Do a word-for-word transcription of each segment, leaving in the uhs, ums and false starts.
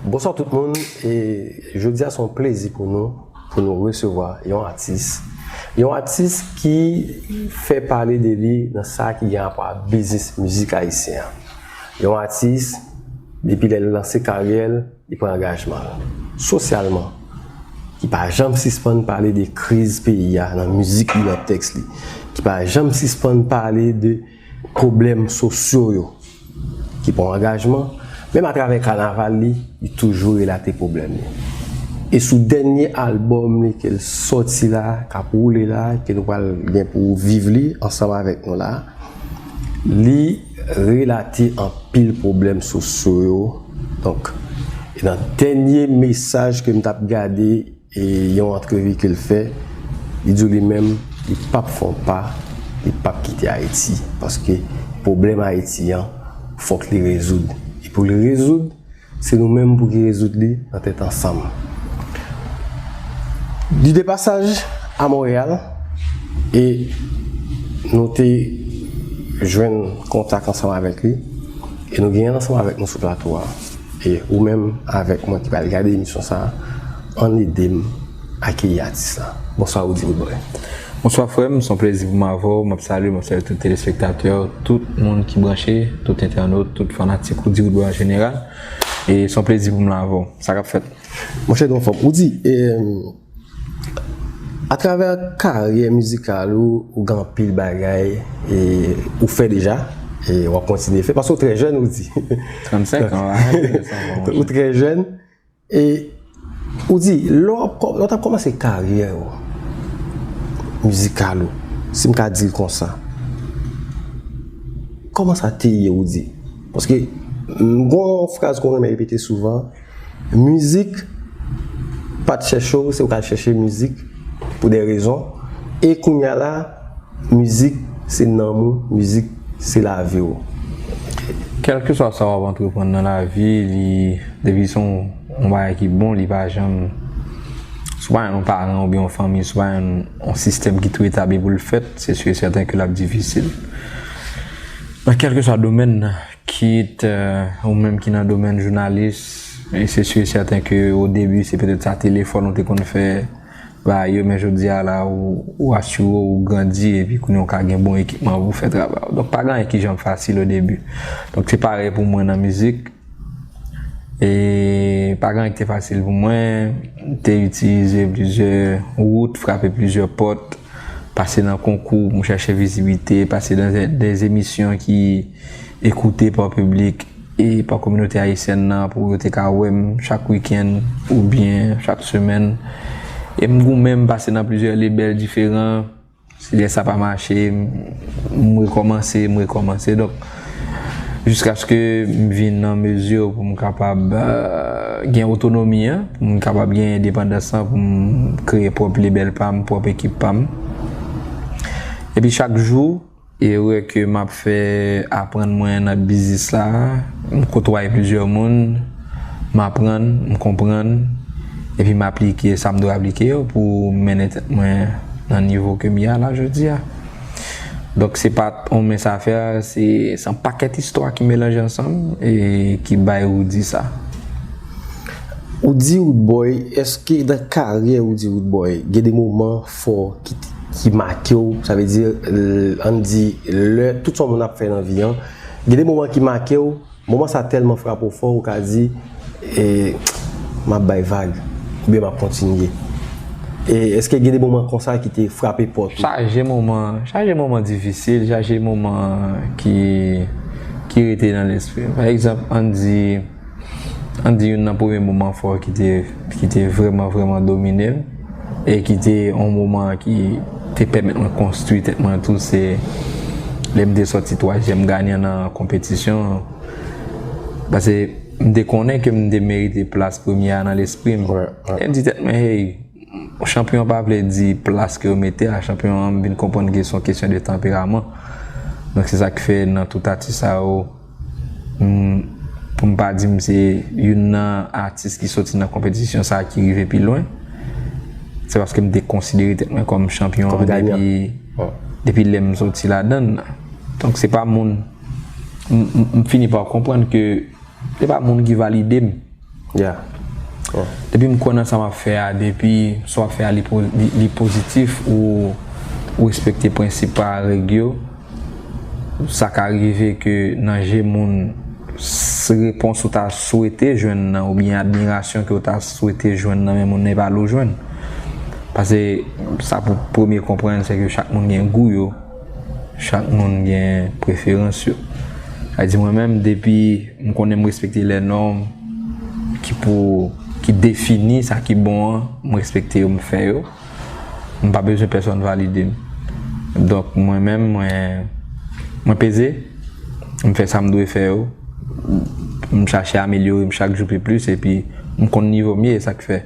Bonswa tout moun, e jodi a se yon plezi pou nou, pou nou resevwa yon atis, yon atis ki fè pale de li nan sa ki gen rapò ak biznis mizik ayisyen an. Yon atis, depi lè l lanse karyè l, li pran angajman l sosyalman, ki pa janm sispann pale de kriz peyi a nan mizik li, nan tèks li, ki pa janm sispann pale de pwoblèm sosyo yo, ki pran angajman, menm atravè kanaval li, li toujou relate pwoblèm li. E sou dènye albòm li ke l sòti la, k ap woule la, ke nou pral gen pou viv li ansanm avèk nou la, li relate anpil pwoblèm sosyo yo. Donk, e nan dènye mesaj ke m t ap gade, e yon antrevi ke l fè, li di w li menm, li p ap fè yon pa, li p ap kite Ayiti. Paske pwoblèm Ayiti an, fòk li rezoud. E pou li rezoud, se nou menm pou ki rezoud li nan tèt ansanm. Li de pasaj a Monreyal, e nou te jwenn kontak ansanm avèk li, e nou genyen l ansanm avèk nou sou plato a. E ou menm avèk mwen ki pral gade emisyon sa a, ann ede m akeyi atis la. Bonswa, Roody Roodboy. Bonswa, frè m, se yon plezi pou m avè w. M ap salye, m ap salye tout telespektatè, tout moun ki branche, tout entènot, tout fanatik Roody Roodboy an jeneral. E se yon plezi pou m la avè w. Sa k ap fèt? Monchè, nou anfòm. Roody, e, atravè karyè mizikal ou, ou gen anpil bagay, e, ou fè deja, e w ap kontinye fè, paske ou trè jèn, Roody. Trannsenk an, wi. Ou trè jèn, e ou di, lè w ap kò-, lè w t ap kòmanse karyè w mizikal ou, si m ka di l konsa, kòman sa te ye, Roody? Paske, m, gon fraz ke w renmen repete souvan, mizik pa t chèche w, se ou k al chèche mizik pou de rezon. E kounye a la, mizik se nanm ou, mizik se lavi w. Kèlkeswa sa w ap antreprann nan lavi, li, depi se yon, yon bagay ki bon, li pa janm, si w pa gen yon paran oubyen yon fanmi, si w pa gen yon sistèm ki tou etabli pou l fèt, se si e sèten ke l ap difisil. Nan kèlkeswa domèn nan, kit, eh, ou menm ki nan domèn jounalis, e se si e sèten ke o debi, se petèt sa telefòn ou te konn fè, ba yo, men jodi a la, ou, ou asire w, ou grandi, epi kounye a ou ka gen bon ekipman pou fè travay ou. Donk, pa gen anyen ki janm fasil o debi. Donk, se parèy pou mwen nan mizik. E pa gen anyen ki te fasil pou mwen. M te itilize plizyè wout, frape plizyè pòt, pase nan konkou pou m chèche vizibilite, pase nan de, de emisyon ki ekoute pa piblik e pa kominote ayisyèn nan pou yo te ka wè m chak wikenn oubyen chak semèn. E m goumen, m pase nan plizyè lebèl diferan. Lè sa pa mache, m, m rekòmanse, m rekòmanse. Donk, jiskaske m vin nan mezi pou m kapab, eh, gen otonomi an, pou m kapab gen endepandans lan, pou m kreye pwòp lebèl pa m, pwòp ekip pa m. Epi chak jou, erè ke m ap fè aprann mwen nan biznis la, m kotwaye plizyè moun, m aprann, m konprann, epi m aplike sa m dwe aplike yo pou m mennen tèt mwen nan nivo ke m ye a la jodi a. Donk, se pa t yon mens afè, se, se yon pakèt istwa ki melanje ansanm e ki bay Roody sa. Roody Roodboy, èske nan karyè Roody Roodboy, gen de moman fò ki, ki make w, sa vle di, l-, ann di, lè tout sa yon moun ap fè nan vi an, gen de moman ki make w, moman sa tèlman frape w fò, ou ka di, e, m ap bay vag, oubyen m ap kontinye. E èske gen de moman konsa ki te frape pòt ou? Chaje moman, chaje moman difisil, chaje moman ki, ki rete nan lespri m. Pa egzanp, ann di, ann di youn nan premye moman fò ki te, ki te vrèman, vrèman domine m, e ki te yon moman ki te pèmèt mwen konstwi tèt mwen tou, se lè m te sòti twazyèm ganyan nan konpetisyon an. Paske m te konnen ke m te merite plas premye a nan lespri m. Wè, wè. E m di tèt mwen, hey, chanpyon pa vle di plas ke yo mete a. Chanpyon an, m vin konprann ke se yon kesyon de tanperaman. Donk, se sa k fè nan tout atis sa yo, m, pou m pa di m se youn nan atis ki soti nan konpetisyon sa a ki rive pi lwen, se paske m te konsidere tèt mwen kòm chanpyon an depi, depi lè m soti ladan l. Donk, se pa moun, m, m, m fini pa konprann ke se pa moun ki valide m. Yeah. Depi m kwè nan sa m ap fè a, depi sa w ap fè a li, po- li, li pozitif, ou, ou respekte prensip a règ yo, sa ka rive ke nan je moun, s- repons ou ta swete jwenn nan, oubyen admirasyon ke w ta swete jwenn nan men moun nan, e pa li w jwenn. Paske sa pou premye konprann, se ke chak moun gen gou yo, chak moun gen preferans yo. Sa di mwen menm, depi m konnen m respekte lè nòm ki pou, ki defini sa ki bon an, m respekte yo, m fè yo. M pa bezwen pèsonn valide m. Donk, mwen menm, mwen, mwen peze, m fè sa m dwe fè yo. M chache amelyore m chak jou pi plis, epi m konn nivo m ye, e sa k fè,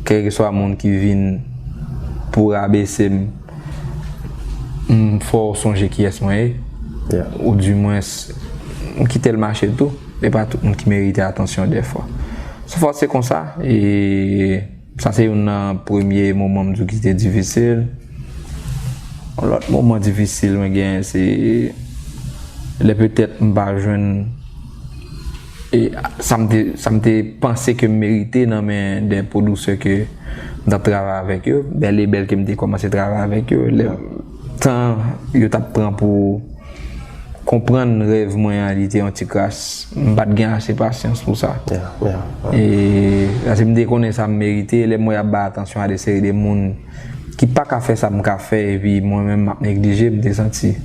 kèlkeswa moun ki vin pou rabese m, m fè w sonje kiyès mwen ye. Yeah. Ou dimwens, m kite l mache tou. E pa tout moun ki merite atansyon dèfwa. Sofwa se konsa, e sa se youn nan premye moman m di w ki te difisil. Yon lòt moman difisil mwen genyen, se lè petèt m pa jwenn, e, sa m te, sa m te panse ke m merite nan men de pwodiktè ke m t ap travay avèk yo, bèl e bèl ke m te kòmanse travay avèk yo, lè tan yo t ap pran pou konprann rèv mwen an, li te yon ti kras. M pa t gen ase pasyans pou sa. Yeah, yeah, yeah. E paske m te konnen sa m merite, lè m wè y ap bay atansyon a de seri de moun ki pa ka fè sa m ka fè, epi mwen menm m ap neglije, m te santi,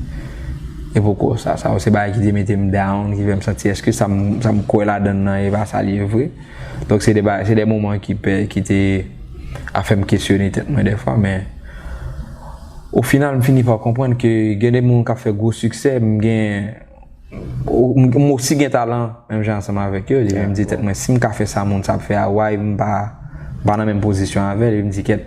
e poko sa, sa yo se bagay ki te mete m down, ki fè m santi èske sa m, sa m kwè ladan l nan e pa sa l ye vre. Donk se de bagay, se de moman ki pè, ki te ap fè m kesyone tèt mwen dèfwa, men o final m fini pa konprann ke gen de moun k ap fè gwo siksè, m gen, m, m osi gen talan menm jan ansanm avèk yo. Epi m di tèt mwen, si m ka fè sa moun sa ap fè a, why m pa, m pa nan menm pozisyon avè l? Epi m di kèt,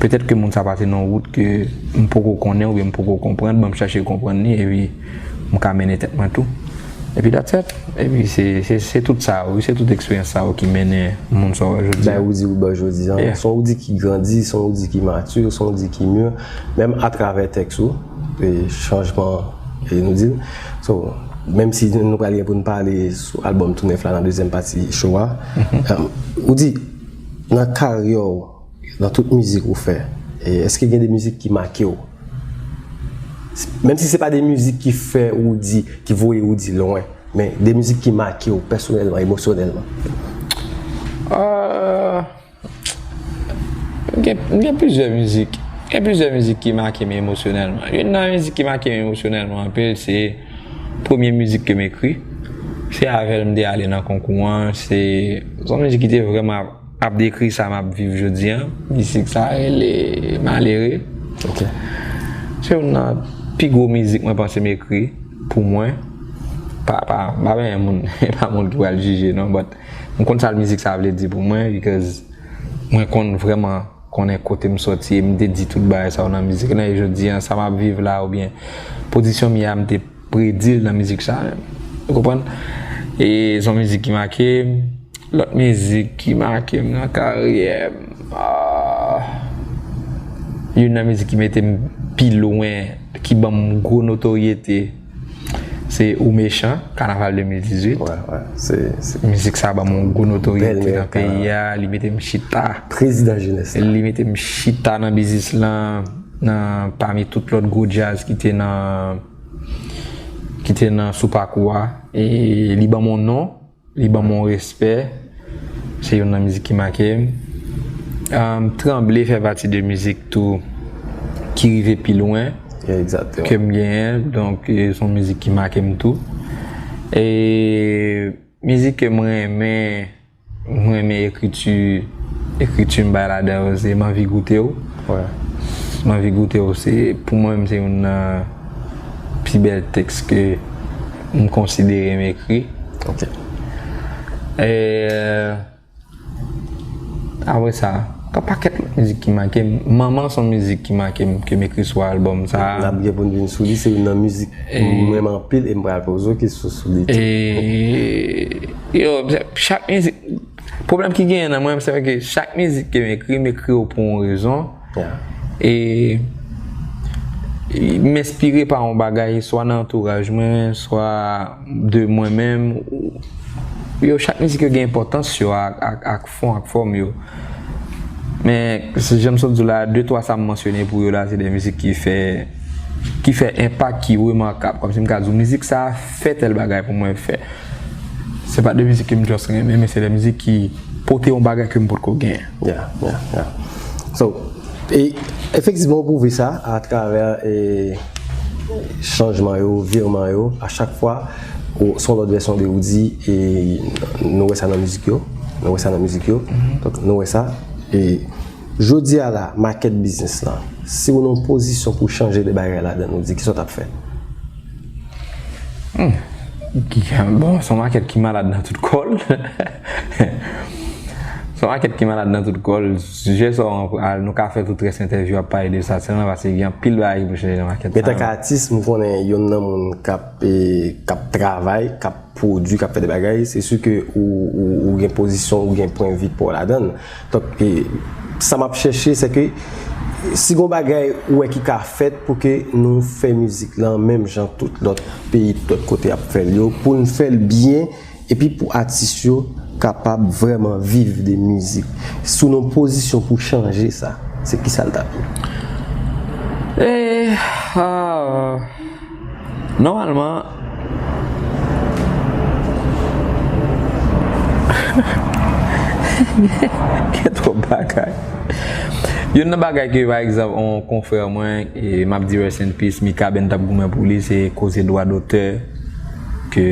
petèt ke moun sa pase nan yon wout ke m poko konnen oubyen m poko konprann, ban m chache konprann li, epi m ka mennen tèt mwen tou. Epi that's it. Epi se, se, se tout sa yo, se tout eksperyans sa yo ki mennen moun sa w wè jodi a. Bay Roody ou bay jodi a. Yeah. Se yon Roody ki grandi, se yon Roody ki mati, se yon Roody ki mûr. Menm atravè tèks ou, e chanjman, e nou di l. So, menm si nou pral gen pou n pale sou albòm tou nèf la nan dezyèm pati show a, um, ou di, nan karyè w, nan tout mizik ou fè, e èske gen de mizik ki make w? Menm si se pa de mizik ki fè Roody, ki voye Roody lwen, men de mizik ki make w pèsonèlman, emosyonèlman. Ah, m gen, m gen plizyè mizik. Gen plizyè mizik ki make m emosyonèlman. Youn nan mizik ki make m emosyonèlman anpil, se premye mizik ke m ekri. Se avè l m te ale nan konkou an. Se, se yon mizik ki te vrèman ap, ap dekri sa m ap viv jodi a. Mizik sa rele Malere. Ok. Se youn nan pi gwo mizik mwen panse m ekri pou mwen. Pa, pa, m pa benyen moun, e pa moun ki pral jije non, but m konn sa mizik sa vle di pou mwen, because mwen konn vrèman konnen kote m sòti, e m te di tout bagay sa yo nan mizik la, e jodi a, sa m ap viv la, oubyen pozisyon m ye a, m te predi l nan mizik sa menm. Ou konprann? E se yon mizik ki make m. Lòt mizik ki make m nan karyè m, ah, youn nan mizik ki mete m pi lwen, ki ban m gwo notoryete, se Ou Mechan, Kanaval de mil dizuit. Wè, wè. Se, se Mizik sa ban m yon gwo notoryete Bèl nan peyi a, li mete m chita. Prezidan jenès la. Li mete m chita nan biznis lan, nan pami tout lòt gwo djaz ki te nan, ki te nan sou pakou a. E li ban m yon non, li ban m yon respè. Se youn nan mizik ki make m. Um, Tranble fè pati de mizik tou ki rive pi lwen Egzakteman. ke m genyen. Donk, e, se yon mizik ki make m tou. E mizik ke m renmen, m renmen ekriti, ekriti m bay ladan yo, se M anvi goute w. Wè. M anvi goute w, se, pou mwen menm, se youn nan pi bèl tèks ke m konsidere m ekri. Ok. E, apre sa, gen pakèt lòt mizik ki make m. Manman se yon mizik ki make m, ke m ekri sou albòm sa. N ap gen pou n vin sou li, se youn nan mizik m renmen anpil e m pral poze w kesyon sou li tou. E, yo, chak mizik, pwoblèm ki genyen nan mwen, se ke chak mizik ke m ekri, m ekri yo pou yon rezon. Yeah. E, e m enspire pa yon bagay, swa nan antouraj mwen, swa de mwen menm, ou, Yo, chak mizik yo gen enpòtans yo ak, ak, ak fon, ak fòm yo. Men, se jan m sot di w la, de twa sa m mansyone pou yo la, se de mizik ki fè, ki fè enpak, ki remakab. Kòmsi m ka di w, mizik sa a fè tèl bagay pou mwen fè. Se pa de mizik ke m just renmen, men se de mizik ki pote yon bagay ke m potko genyen. Yeah, yeah, yeah. So, e efektivman, ou pwouve sa atravè e, chanjman yo, virman yo. A chak fwa, ou, se yon lòt vèsyon de ou di, e nou wè sa nan mizik yo. Nou wè sa nan mizik yo. Donk, nou wè sa. E jodi a la, makèt biznis lan, si ou nan yon pozisyon pou chanje de bagay ladan, ou di, kisa w t ap fè? Hmm. Ki, bon, se yon makèt ki malad nan tout kò l. Se yon makèt ki malad nan tout kò l. Sijè sa w, nou ka fè tout rès entèvyou ap pale de sa sèlman paske gen anpil bagay ki pou chanje nan makèt sa. Men tanke atis, m konnen youn nan moun k ap, e, k ap travay, k ap pwodui, k ap fè de bagay, se si ke ou, ou, ou gen pozisyon, ou gen pwen vi pa w ladan l. Donk, e, sa m ap chèche, se ke si gon bagay ou wè ki ka fèt pou ke nou fè mizik lan menm jan tout lòt peyi, tout lòt kote ap fè l yo, pou n fè l byen, epi pou atis yo kapab vrèman viv de mizik. Si w nan pozisyon pou chanje sa, se kisa l t ap ye? E, ah, Nòmalman, gen twòp bagay. Youn nan bagay ke, pa egzanp, yon konfrè mwen, e m ap di rest in peace, Mika Ben t ap goumen pou li, se koze dwa dotè, ke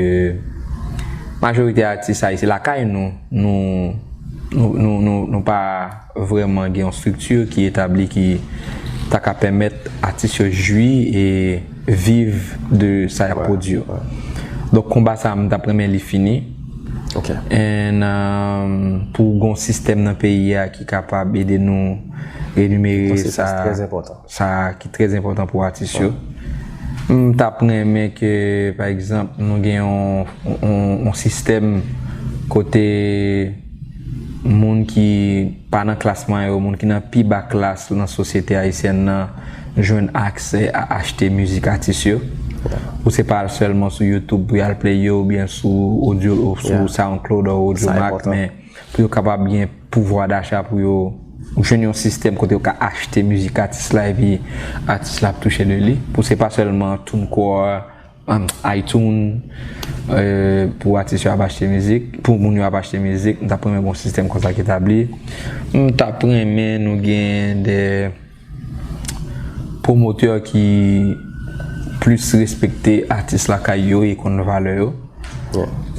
majorite atis ayisyen lakay nou, nou, nou, nou, nou, nou pa vrèman gen yon estrikti ki etabli ki ta ka pèmèt atis yo jwi e viv de sa y ap pwodui yo. Donk, konba sa a, m t ap renmen li fini. And, um, pou gon sistèm nan peyi a ki kapab ede nou renimere sa, sa ki trè enpòtan pou atis yo. M t ap renmen ke, pa egzanp, nou gen yon, yon, yon sistèm kote moun ki pa nan klas mwayen yo, moun ki nan pi ba klas nan sosyete ayisyèn nan, jwenn aksè a achte mizik atis yo. Ou se pa al sèlman sou YouTube pou y al play yo, oubyen sou audio, ou sou SoundCloud ou Audiomack, men pou yo kapab gen pouvwa dacha pou yo jwenn yon sistèm kote yo ka achte mizik atis la epi atis la ap touche de li. Pou se pa sèlman TuneCore, um, iTunes, euh, pou atis yo ap achte mizik, pou moun yo ap achte mizik, m t ap renmen gon sistèm konsa ki etabli. M t ap renmen nou gen de pwomotè ki plis respekte atis lakay yo e konn valè yo.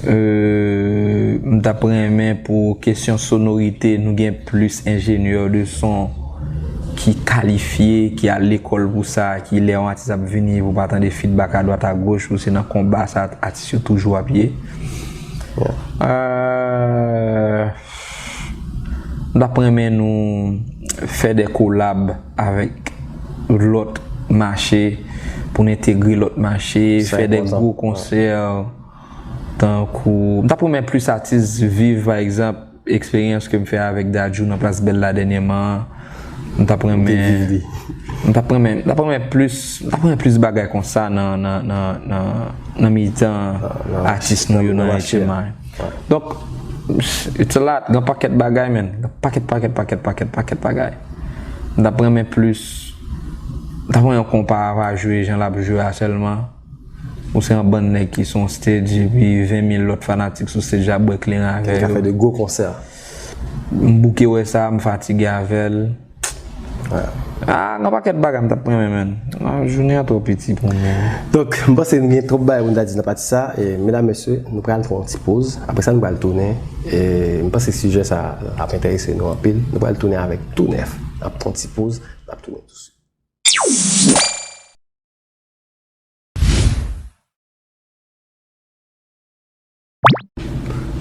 Euh, m t ap renmen pou kesyon sonorite, nou gen plis enjenyè de son ki kalifye, ki al lekòl pou sa, ki lè yon atis ap vini, pou pa tande feedback a dwat a goch, ou se nan konba sa atis yo toujou ap ye. Euh, m t ap renmen nou fè de kolab avèk lòt mache, pou n entegre lòt mache, fè de gwo konsè, tankou, m t ap renmen plis atis viv, pa egzanp, eksperyans ke m fè avèk Dadju nan Plas Bèl la dènyèman an. M t ap renmen, m t ap renmen, m t ap renmen plis, m t ap renmen plis bagay konsa nan, nan, nan, nan, nan mitan atis nou yo nan H M I. Donk, it's a lot. Gen pakèt bagay, man. Gen pakèt, pakèt, pakèt, pakèt, pakèt bagay. M t ap renmen plis. M t ap renmen konpa a pa jwe jan l ap jwe a sèlman. Ou se yon bann nèg ki sou yon stage, epi ven mil lòt fanatik sou stage la ap bwè kleren avè yo. Ki ka fè de gwo konsè. M bouke wè sa, m fatige avè l. Ah, gen pakèt bagay m t ap renmen, man. Ah, jounen an twò piti pou mwen. Donk, m panse nou gen twòp bagay pou nou ta di nan pati sa. E, medam, mesye, nou pral pran yon ti poz. Apre sa, nou pral tounen. E, m panse sijè sa ap enterese nou anpil. Nou pral tounen avèk Tou Nèf. N ap pran yon ti poz, n ap tounen tousuit.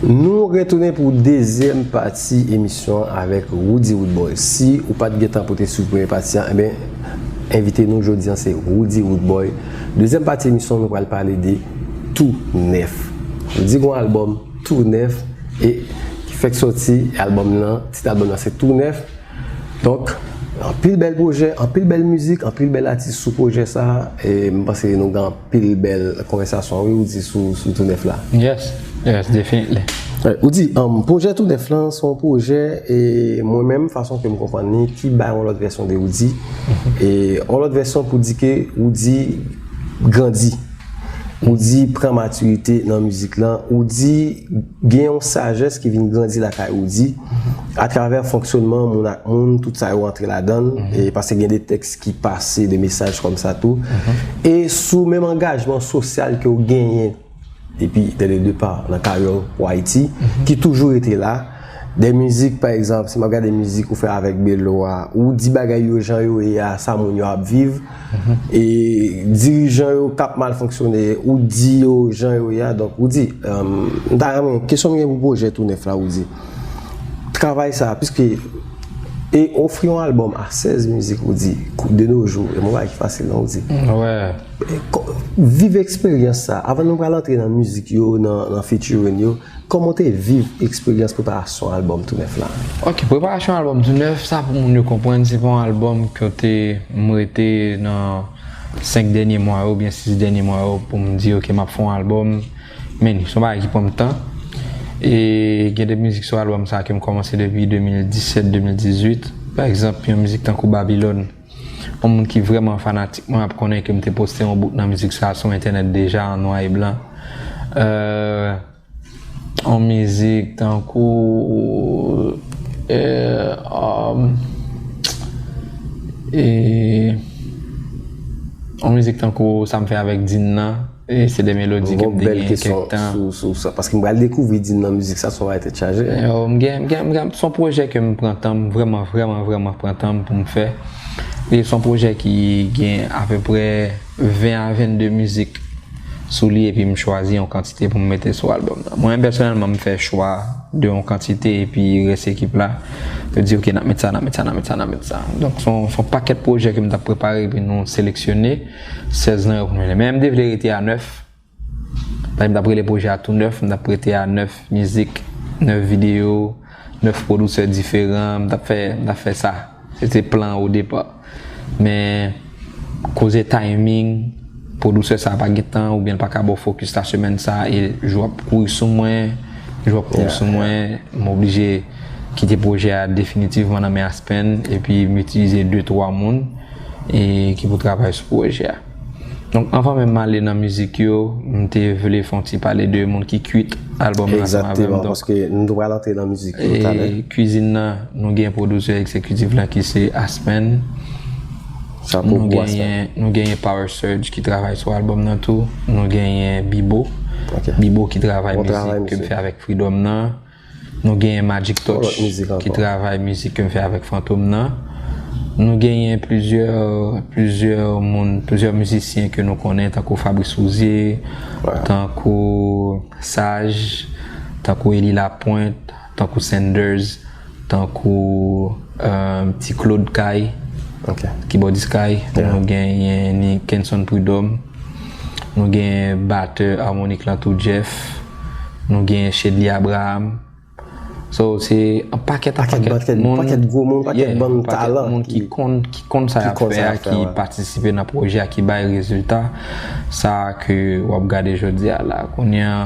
Nou retounen pou dezyèm pati emisyon an avèk Roody Roodboy. Si ou pa t gentan pote sou premye pati an, enben, envite nou jodi an se Roody Roodboy. Dezyèm pati emisyon, nou pral pale de Tou Nèf. Roody gon albòm tou nèf e ki fèk sòti, albòm nan, tit albòm nan se Tou Nèf. Donk, anpil bèl pwojè, anpil bèl mizik, anpil bèl atis sou pwojè sa a. E m panse nou gen anpil bèl konvèsasyon, wi, Roody, sou, sou Tou Nèf la. Yes, yes, definitely. Ou di, um, pwojè Tou Nèf lan, se yon pwojè, e mwen menm, fason ke m konprann li, ki bay yon lòt vèsyon de Roody. E yon lòt vèsyon pou di ke Roody grandi. Roody pran matirite nan mizik lan. Roody gen yon sajès ki vin grandi lakay Roody atravè fonksyonman moun ak moun, tout sa yo antre ladan l. E paske gen de tèks ki pase, de mesaj kòm sa tou. E sou menm angajman sosyal ke w genyen depi dès le départ nan karyè w pou Ayiti, ki toujou rete la. De mizik, pa egzanp, si m ap gade mizik ou fè avèk Belo a, ou di bagay yo jan yo ye a, sa moun yo ap viv. E dirijan yo k ap mal fonksyone, ou di yo jan yo ye a. Donk, ou di, um, m ta renmen, kesyon m gen pou pwojè Tou Nèf la, ou di, travay sa, piske e ofri yon albòm a sèz mizik, ou di, de nos jours, e mwen pa ki fasil non, ou di. Wè. Viv eksperyans sa. Avan nou pral antre nan mizik yo, nan, nan featuring yo, kòman w te viv eksperyans preparasyon albòm Tou Nèf la? Ok, preparasyon albòm Tou Nèf, sa pou moun yo konprann, se pa yon albòm kote m rete nan senk dènye mwa yo oubyen sis dènye mwa yo pou m di, ok, m ap fè yon albòm. Men, se yon bagay ki pran m tan. E gen de mizik sou albòm sa ke m kòmanse depi de mil disèt, de mil dizuit. Pa egzanp, yon mizik tankou Babilòn. Yon moun ki vrèman fanatik mwen ap konnen ke m te poste yon bout nan mizik sa sou entènèt deja an nwa e blan. Euh, yon mizik tankou, euh, um, e, yon mizik tankou sa m fè avèk Dean nan. E se de melodi ke m te genyen kèk tan. Sou, sou sa, paske m pral dekouvri Dean nan mizik sa, se yon bagay tèt chaje. Yo, m gen, m gen, m gen, se yon pwojè ke m pran tan m, vrèman, vrèman, vrèman pran tan m pou m fè. E se yon pwojè ki gen apeprè ven a vennde mizik sou li, epi m chwazi yon kantite pou m mete sou albòm nan. Mwen, pèsonèlman, m fè chwa de yon kantite, epi rès ekip la, yo di, ok, n ap met sa, n ap met sa, n ap met sa, n ap met sa. Donk, se yon, se yon pakèt pwojè ke m t ap prepare, epi nou seleksyone sèz nan yo pou nou mennen. Men m te vle rete a nèf. Paske m t ap rele pwojè a Tou Nèf, m t ap rete a nèf mizik, nèf videyo, nèf pwodisè diferan, m t ap fè, m t ap fè sa. Se te plan o depa. Men, koze timing, pwodisè sa pa gen tan, oubyen l pa ka ba w fokis la semèn sa, e jou ap kouri sou mwen, jou ap kouri sou mwen, m oblije kite pwojè a definitivman nan men Aspen, epi m itilize de, twa moun, e ki pou travay sou pwojè a. Donk, anvan menm m ale nan mizik yo, m te vle fè yon ti pale de moun ki kwit albòm nan ansanm avè m. Egzakteman, paske nou tou pral antre nan mizik yo talè. E kwizin nan, nou gen pwodisè egzekitif lan ki se Aspen. Chapo pou Aspen. Nou genyen, nou genyen Power Surge ki travay sou albòm nan tou. Nou genyen Bibo. Ok. Bibo ki travay mizik ke m fè avèk Freedom nan. Nou genyen Magic Touch ki travay mizik ke m fè avèk Fantom nan. Nou genyen plizyè, plizyè moun, plizyè mizisyen ke nou konnen, tankou Fabrice Rouzier, tankou Saj, tankou Eli Lapointe, tankou Sanders, tankou, euh, Ti Claude Kay, Kibòdis Kay. Nou genyen Kenson Prud'homme. Nou genyen batè Harmonik lan tou, Jeff. Nou genyen Shedly Abraham. So, se yon pakèt, pakèt, pakèt moun, pakèt gwo moun, pakèt bann talan moun ki konn, ki konn sa y ap fè a, ki patisipe nan pwojè a, ki bay rezilta sa ke w ap gade jodi a la. Kounye a,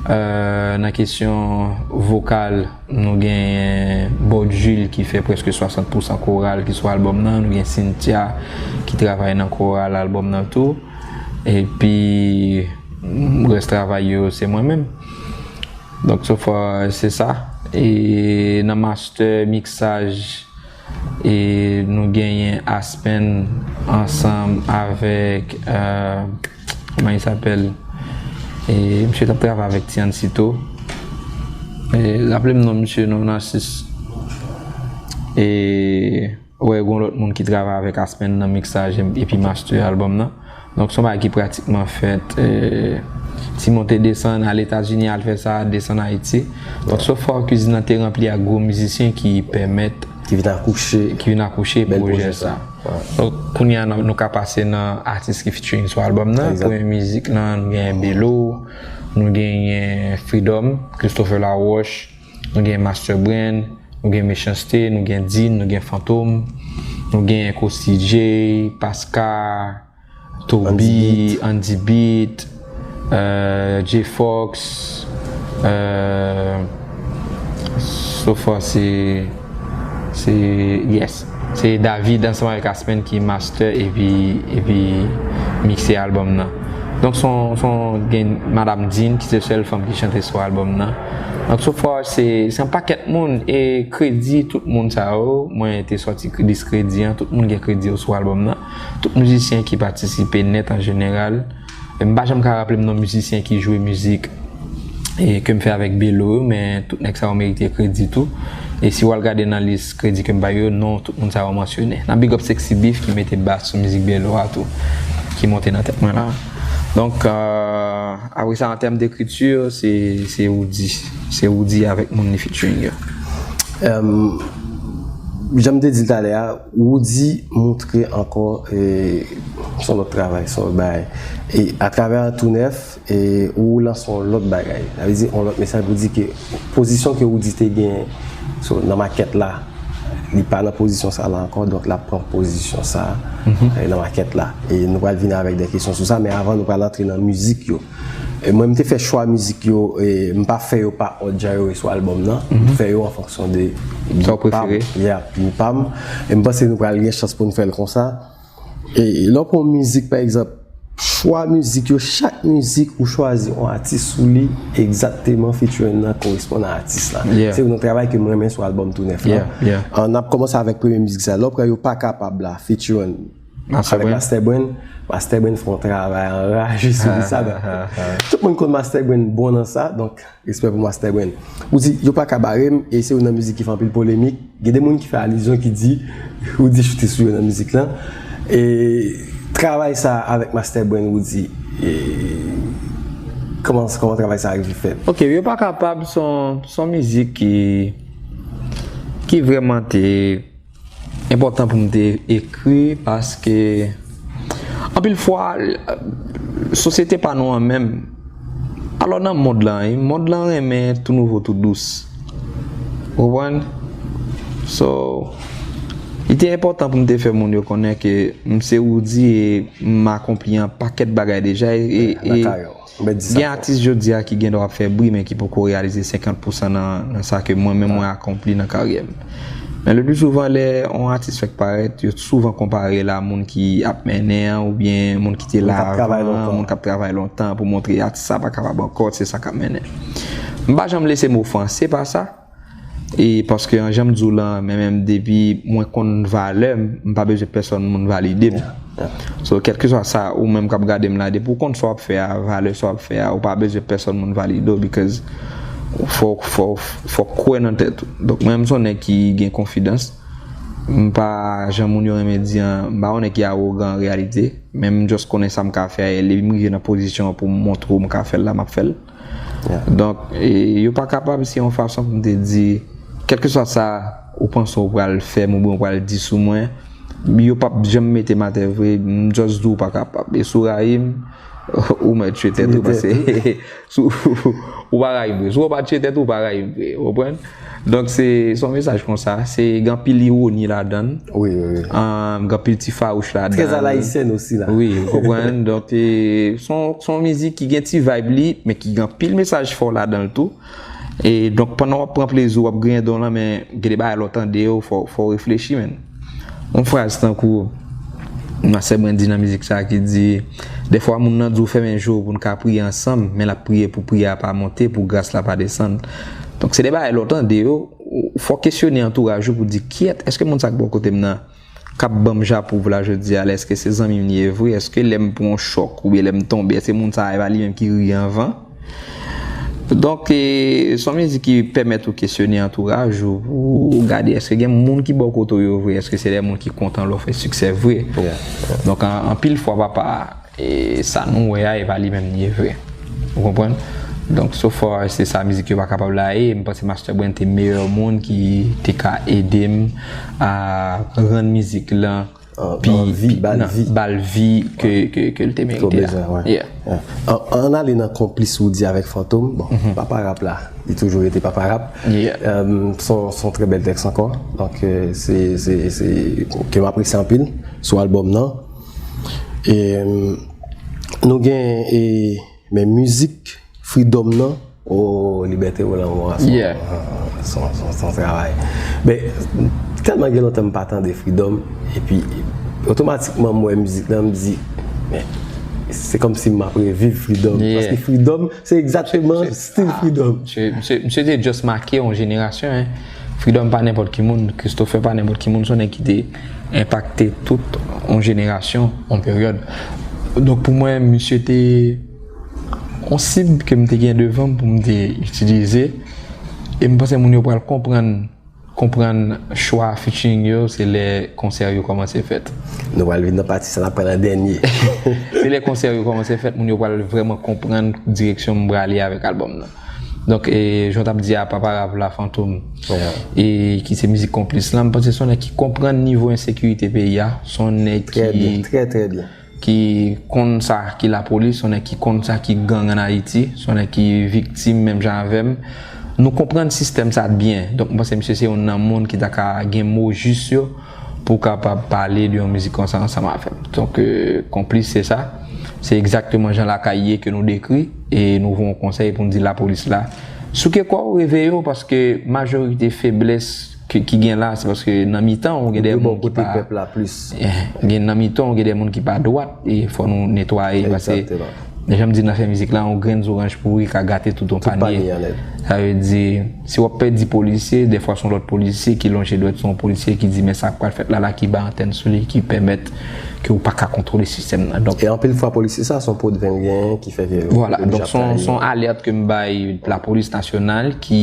euh, nan kesyon vokal, nou genyen Baud Jules ki fè prèske swasant pousan koral ki sou albòm nan. Nou gen Cynthia ki travay nan koral albòm nan tou. Epi, rès travay yo, se mwen menm. Donk, so far, se sa. E nan master, miksaj, e nou genyen Aspen ansanm avèk, euh, kòman li apèl? E misye t ap travay avèk Tiancito. E raple m non misye non, Narcisse. E Wè, gen yon lòt moun ki travay avèk Aspen nan miksaj epi master albòm nan. Donk, se yon bagay ki pratikman fèt, eh, ti monte desann, al Etazini, al fè sa, desann Ayiti. Donk, so far, kwizin nan te ranpli ak gwo mizisyen ki pèmèt, ki vin akouche, ki vin akouche pwojè sa. Donk, kounye a, nou, nou ka pase nan atis ki featuring sou albòm nan. Egzak. Premye mizik lan, nou genyen Belo, nou genyen Freedom, Christopher Laroche, nou genyen Master Brand, nou gen Mechanste, nou gen Dean, nou gen Fantom, nou gen Coasty J, Pasca, Toby, Andy Beat, euh, J Fox, Euh, so far se se yes, se David ansanm avèk Aspen ki master epi epi mikse album nan. Donk son son gen Madam Dean ki se sèl fanm ki chante sou album nan. Donk so far se se yon pakèt moun e kredi tout moun sa yo mwen te sòti dis kredi an, tout moun gen kredi yo sou album nan. Tout mizisyen ki patisipe nèt an jeneral. M pa janm ka raple m non mizisyen ki jwe mizik e ke m fè avèk Belo yo, men tout nèg sa yo merite kredi tou. E si w al gade nan lis kredi ke m bay yo, non tout moun sa yo mansyone. N ap big up Sexy Beef ki mete bas sou mizik Belo a tou, ki monte nan tèt mwen la. Donk, euh, apre sa, an tèm dekriti, se se Roody. Se Roody avèk moun li featuring yo. Jan m te di l talè a, Roody montre ankò se yon lòt travay, se yon lòt bagay. E atravè Tou Nèf, e ou lanse yon lòt bagay. Sa vle di yon lòt mesaj pou di ke pozisyon ke Roody te genyen nan makèt la, li pa nan pozisyon sa la ankò, donk l ap pran pozisyon sa nan makèt la. E nou pral vin avèk de kesyon sou sa, men avan nou pral antre nan mizik yo. E mwen m te fè chwa mizik yo, e m pa fè yo pa òd jan yo ye sou album nan. M fè yo an fonksyon de Sa w prefere. Yeah, pou pa m. E m panse nou pral gen chans pou n fè l konsa. E lè w pran yon mizik pa egzanp, chwa mizik yo, chak mizik ou chwazi yon atis sou li egzakteman featuring nan koresponn a atis la. Yeah. Se yon travay ke m renmen sou album Tou Nèf la. Yeah, yeah. An ap kòmanse avèk premye mizik sa. Lè w pran Yo Pa Kapab la featuring Master avèk Brain. Master Brain. Master Brain fè yon travay anraje sou li sa. Donk, tout moun konn Master Brain bon nan sa, donk respè pou Master Brain. Ou di Yo Pa Ka Bare m, e se youn nan mizik ki fè anpil polemik. Gen de moun ki fè alizyon ki di Roody choute sou yo nan mizik lan. E travay sa avèk Master Brain, Roody, e kòman kòman travay sa rive fèt? Ok, Yo Pa Kapab se yon se yon mizik ki ki vrèman te enpòtan pou m te ekri paske anpil fwa sosyete pa nou an menm. Alò nan mond lan, wi, mond lan renmen tou nouvo tou dous. Ou konprann? So, li te enpòtan pou m te fè moun yo konnen ke m se Roody e m akonpli yon pakèt bagay deja e, e, Nan e karyè w. M mèt di sa gen fò. Atis jodi a ki gen dwa ap fè bri men ki poko reyalize senkant pousan nan, nan sa ke mwen menm mwen akonpli nan karyè m. Men le pli souvan lè yon atis fèk parèt, yo souvan konpare l a moun ki ap mennen an oubyen moun ki te la Moun k ap travay avan, lontan. Moun k ap travay lontan pou montre atis sa pa kapab ankò, se sa k ap mennen. M pa janm lese m ofanse pa sa. E paske an jan m di w lan, men menm depi mwen konn valè m, m pa bezwen pèsòn moun valide m. So kèlkeswa sa ou menm k ap gade m la, depi w konn sa w ap fè a, valè sa w ap fè a, ou pa bezwen pèsòn moun valide w because fò fò fò kwè nan tèt ou. Donk mwen menm se yon nèg ki gen konfidans. M pa jan moun yo renmen di an, m pa yon nèg ki awogan an reyalite, men m just konnen sa m ka fè a e lè m rive nan pozisyon an pou m montre w m ka fè l la m ap fè l. Donk, e, yo pa kapab se yon fason pou m te di, kèlkeswa sa ou panse ou pral fè m oubyen ou pral di sou mwen, yo p ap janm mete m atè vre, m just di w pa kapab. E si w rayi m, ou mèt tchwe tèt ou, paske si w, ou pa rayi m vre. Si w pa tchwe tèt ou, ou pa rayi m vre. Ou konprann? Donk, se se yon mesaj konsa. Se gen anpil iwoni ladan l. Wi, wi, wi. Ahn, gen anpil ti fawouch ladan l. Trè alayisyen osi la. Wi, ou konprann. Donk, e, se yon se yon mizik ki gen ti vibe li, men ki gen anpil mesaj fò ladan l tou. E donk, pandan w ap pran plezi w, w ap griyen dan w lan, men gen de bagay lè w tande yo, fò fò w reflechi, menn. Yon fraz tankou Master Brand di nan mizik sa ki di, dèfwa moun nan di w fèmen je w pou n ka priye ansanm, men l ap priye pou priyè a pa monte, pou gras la pa desann. Donk, se de bagay lè w tande yo, ou- fò w kesyone antouraj ou pou di, kiyèt, èske moun sa k bò kote m nan k ap ban m j'approuve la jodi a la, èske se zanmi m li ye vre? Èske lè m pran yon chòk oubyen lè m tonbe, èske moun sa a e pa li menm ki ri anvan? Donk, e, se yon mizik ki pèmèt ou kesyone antouraj ou, pou w gade èske gen moun ki bò kote w yo vre, èske se de moun ki kontan lè w fè siksè vre. Donk, an- anpil fwa, papa, e, sa nou wè a, e pa li menm li ye vre. Ou konprann? Donk, so far, se sa mizik yo pa kapab la ye. M panse Master Brand te meyè moun ki te ka ede m a rann mizik lan pi, ba l vi, pi- ba l nan- vi. ba l vi ke, ke, ke l te merite. Ke w bezwen, wè. Yeah. An, an ale nan konplis Roody avèk Fantom, bon, Papa Rap la, li toujou rete Papa Rap. Yeah. Euh, se yon se yon trè bèl tèks ankò. Donk, euh, se, se, se, ke m apresye anpil sou album nan. E, euh, nou gen, e, men mizik Freedom nan, Oh, Liberté ou Lanmò a, se Yeah. se yon- se yon- se yon travay. Men, tèlman gen lontan m pa tande Freedom, epi otomatikman m wè mizik la, m di, men, se kòmsi m ap reviv Freedom. Yeah. Paske Freedom, se egzakteman stil Freedom. Misye, misye, misye te just make yon jenerasyon, hein. Freedom pa nenpòt ki moun, Christopher pa nenpòt ki moun, se yon nèg ki te enpakte tout yon jenerasyon, yon peryòd. Donk pou mwen, misye te yon sib ke m te gen devan m pou m te itilize. E m panse moun yo pral konprann konprann chwa featuring yo, se lè konsè yo kòmanse fèt. Nou pral vin nan pati sa n ap pran nan dènye. Se lè konsè yo kòmanse fèt, moun yo pral vrèman konprann direksyon m prale avèk albòm nan. Donk, e, jan w t ap di a, Papa Rav La Fantom, Yeah. e ki se mizik Konplis lan, m panse se yon nèg ki konprann nivo ensekirite peyi a. Se yon nèg Trè byen, ki trè, trè byen. ki konn sa ki lapolis, se yon nèg ki konn sa ki gang ann Ayiti, se yon nèg ki viktim menm jan avè m. Nou konprann sistèm sa byen. Donk, m panse misye se youn nan moun ki ta ka gen mo jis yo pou kapab pale de yon mizik konsa ansanm avè m. Donk, e, Konplis, se sa. Se egzakteman jan lakay ye ke nou dekri, e nou voye yon konsèy pou n di lapolis la, souke kò w, reveye w, paske majorite feblès ki, ki gen la, se paske nan mitan w, gen de Yo moun bò ki kote pa pèp la plis. Eh, gen nan mitan w, gen de moun ki pa dwat, e fò nou netwaye, paske Egzakteman. jan m di nan fè mizik la, yon grenn zoranj pouri ka gate tout yon Tout panye. Panye an nèt. Sa vle di, si w ap pèdi polisye, dèfwa se yon lòt polisye ki lonje dwèt sou yon polisye ki di, men sa k pral fèt la, la ki bay antèn sou li, ki pèmèt ke w pa ka kontwole sistèm nan. Donk, E anpil fwa polisye sa, se yon pwoblèm genyen ki fè ke yo Vwala, yo donk se yon, se yon alèt ke m bay lapolis nasyonal ki,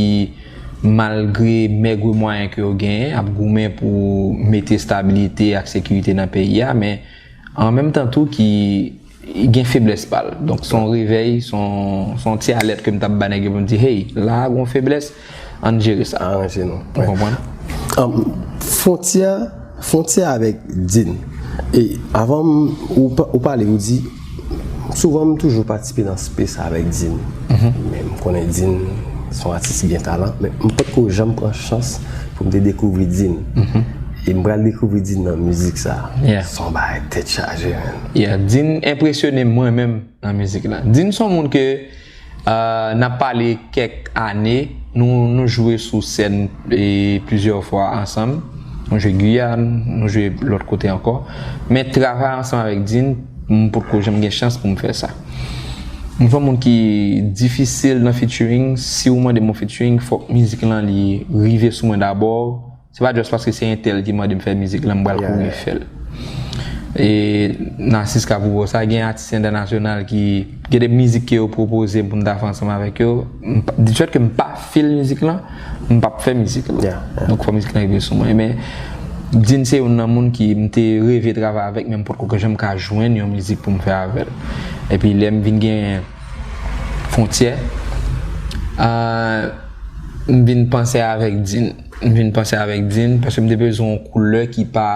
malgre mèg mwayen ke yo genyen, ap goumen pou mete estabilite ak sekirite nan peyi a, men an menm tan tou ki gen feblès pa l. Donk se yon revèy, se yon, se yon ti alèt ke m t ap ba nèg yo pou m di, hey, la a gen yon feblès, ann jere sa. Aranje nou. Ou konprann? Um, fwontyè, fwontyè avèk Din. E avan m, ou, pa- ou pale, ou di, souvan m toujou patisipe nan space avèk Din. Men m konnen Din se yon atis ki gen talan, men m potko janm pran chans pou m te dekouvri Din. E m pral dekouvri Din nan mizik sa. Yeah. Se yon bagay tèt chaje, man. Yeah, Din enpresyone m mwen menm nan mizik la. Din se yon moun ke, euh, n ap pale kèk ane, nou, nou jwe sou sèn e plizyè fwa ansanm. Nou jwe Giyàn, nou jwe lòt kote ankò. Men travay ansanm avèk Din, m potko janm gen chans pou m fè sa. M se yon moun ki difisil nan featuring. Si w mande m yon featuring, fòk mizik lan li rive sou mwen dabò. Se pa just paske se entèl ki mande m fè mizik lan, m pral Yeah, kouri yeah. fè l. E Narcisse ka pwouve w sa, gen atis entènasyonal ki, gen de mizik ke yo pwopoze m pou m ta fè ansanm avèk yo. M pa- Di fèt ke m pa fil mizik lan, m p ap fè mizik lan. Yeah, yeah. Donk fò mizik lan rive sou mwen. Men Din se youn nan moun ki m te reve travay avèk, men m potko janm ka jwenn yon mizik pou m fè avè l. Epi lè m vin gen fwontyè, ah, m vin panse avèk Din. M vin panse avèk Din, paske m te bezwen yon koulè ki pa